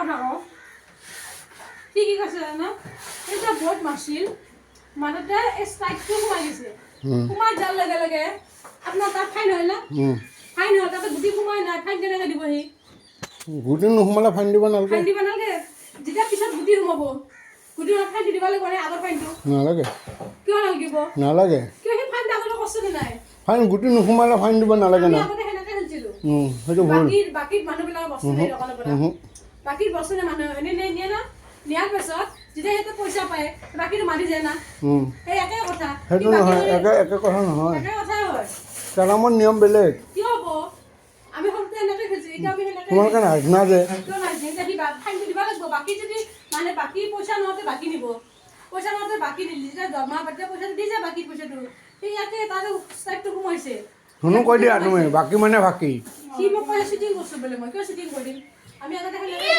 কথা কওঁ। সি কি কৈছে জানা? এতিয়া বৰ্ড মাৰছিল, মাৰোঁতে এই ষ্ট্ৰাইকটো সোমাই গৈছে। সোমাই যোৱাৰ লগে লগে আপোনাৰ তাত ফাইন হ'ল না? ফাইন হ'ল, তাতে গুটি সোমাই নাই, ফাইন কেনেকৈ দিব সি? গুটি নোসোমালে ফাইন দিব নালাগে। ফাইন দিব নালাগে। যেতিয়া পিছত গুটি সোমাব, গুটি সোমাই ফাইনটো দিব লাগিব নে আগৰ ফাইনটো? নালাগে। কিয় নালাগিব? নালাগে। কিয়? সেই ফাইনটো আগতে কৰিছে নে নাই? ফাইন, গুটি নোসোমালে ফাইন দিব নালাগে। আমি না। আগতে সেনেকে খেলিছিলোঁ। সেইটো ভুল। বাকী মানুহবিলাকৰ বস্তু নাই দোকানৰ পৰা। বাকী বস্তু নাই, মানুহে এনে নিয়ে না। নিয়াৰ পাছত যেতিয়া সিহঁতে পইচা পায়, বাকীটো মাৰি যায় না। সেই একে কথা। সেইটো সি বাকী নহয়। একে কথা নহয়। একে কথাই হয়। কেৰামৰ নিয়ম বেলেগ। কিয় হ'ব? আমি সৰুতে এনেকে খেলিছোঁ, এতিয়া আমি সেনেকে। তোমালোকে নাজানা যে। কিয় নাজানে? এতিয়া সি ফাইনটো দিব লাগিব। বাকী যদি মানে বাকী পইচা নহওঁতে বাকী নিব, পইচা নহওঁতে বাকী নিলি, যেতিয়া দৰমহা পায় তেতিয়া পইচাটো দি যায়, বাকী পইচাটো। সেই ইয়াতে তাতে ষ্ট্ৰাইকটো সোমাইছে। শুনো, কৈ দিয়া তুমি, বাকী মানে বাকী। সি মোক কৈছে চিটিং কৰিছোঁ বোলে। মই কিয় চিটিং কৰিম? আমি আগতে সেনেকে